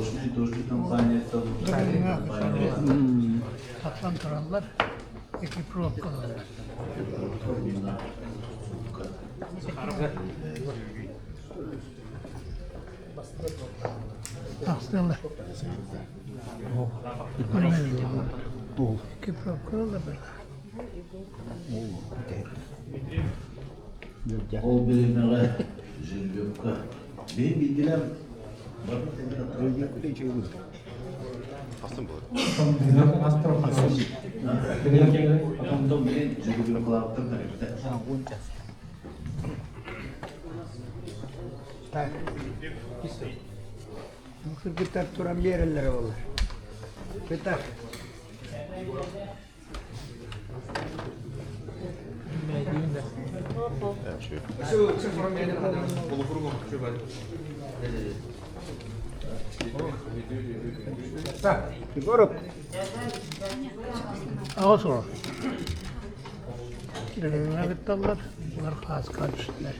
Ручной дожди компанияттан Тахсан тураллар, экипировкалалар. Тахсаллар. Экипировкалалар. Ол бириэмэҕэ Жеребьевка бэйэм биирдилээн Онтон билин Жеребьевкалаабыттар төрөппүтэ. Кыргыттар туран биэрэллэрэ буоллар. Кытар. Егоров. Аҕа суох. Дөрүҥҥэ кытталлар, улар хааска түстүлэр.